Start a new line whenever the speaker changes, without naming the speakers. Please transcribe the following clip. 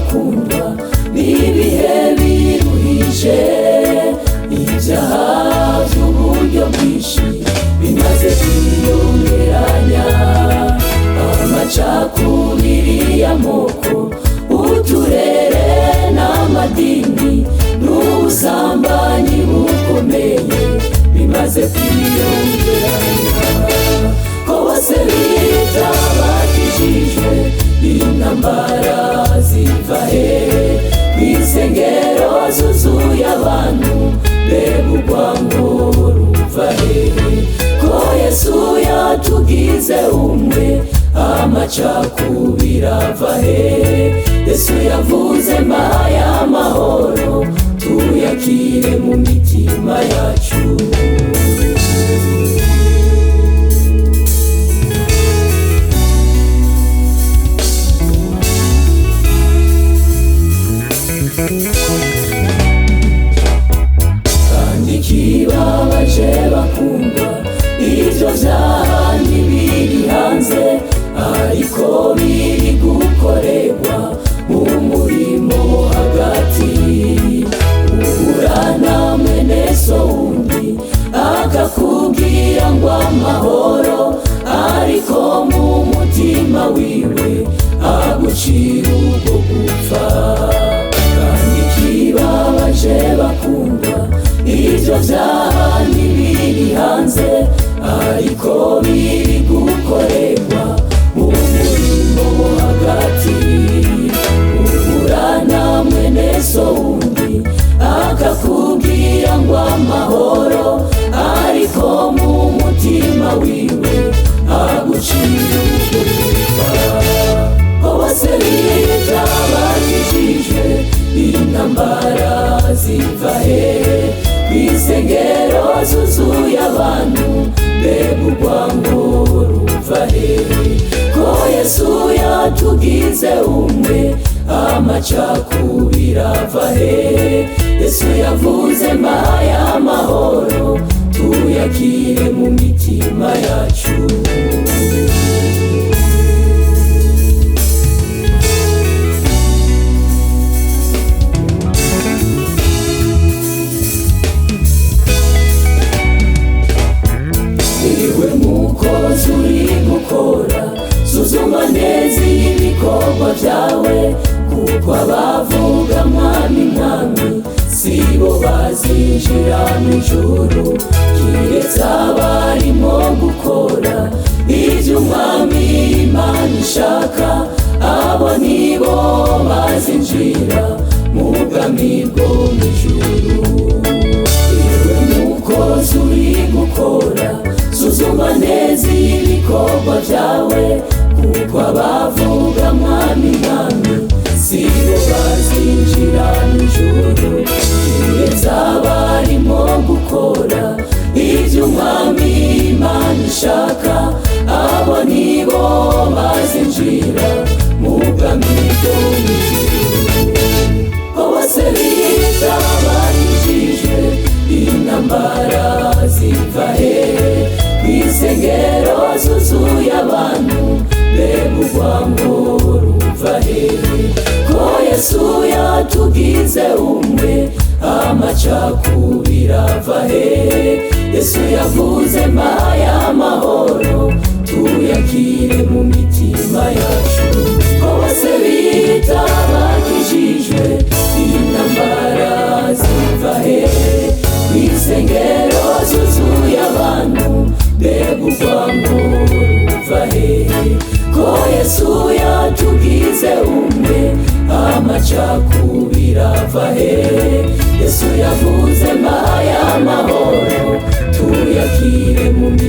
Bakundwa, n'ibihe biruhije, ibyaha by'uburyo bwinshi bimaze kwiyongeranya, amacakubiri y'amoko, uturere n'amadini, n'ubusambanyi bukomeye bimaze kwiyongeranya. Ko bose bita bakijijwe, intambara ziva hehe? Kw'isengero zuzuye abantu, mbega urwango ruva hehe? Ko Yesu yatugize umwe, amacakubiri ava hehe? Yesu yavuze mbahaye amahoro, tuyakire mu mitima yacu. Kandi ikibabaje bakundwa, ivyo vyaha ntibiri hanze, ariko biri gukorerwa mu murimo hagati. Uhura na mwene so wundi akakubwira ngo amahoro, ariko mu mutima wiwe agucira ubwo gupfa. Kandi ikibabaje bakundwa, ivyo vyaha ntibiri hanze, ariko biri gukorerwa mu murimo hagati. Uhura na mwene so wundi akakubwira ngo amahoro, ariko mu mutima wiwe agucira ubwo gupfa. Ko bose bita bakijijwe, intambara ziva hehe? Kw'isengero zuzuye abantu, mbega urwango ruva hehe? Ko Yesu yatugize umwe, amacakubiri ava hehe? Yesu yavuze mbahaye amahoro, tuyakire mu mitima yacu. Niwe mukozi uri gukora, suzuma neza ibikorwa byawe, kuko abavuga mwami mwami sibo bazinjira mu ijuru, kiretse abarimo gukora ibyo umwami Imana ishaka, abo nibo bazinjira mu bwami bwo mu ijuru. Ewe mukozi uri gukora, suzuma neza ibikorwa byawe, kuko abavuga mwami mwami sibo bazinjira mu ijuru, kiretse abarimo gukora ibyo umwami Imana ishaka, abo nibo bazinjira mu bwami bwo mu ijuru. Ko bose bita bakijijwe, intambara ziva hehe? Kw'isengero zuzuye abantu, mbega urwango ruva hehe? Ko Yesu yatugize umwe, amacakubiri ava hehe? Yesu yavuze mbahaye amahoro, tuyakire mu mitima yacu. Ko bose bita bakijijwe, intambara ziva hehe? Kw'isengero zuzuye abantu, mbega urwango ruva hehe? Ko Yesu yatugize umwe, amacakubiri ava hehe? Yesu yavuze mbahaye amahoro, tuyakire mu mitima.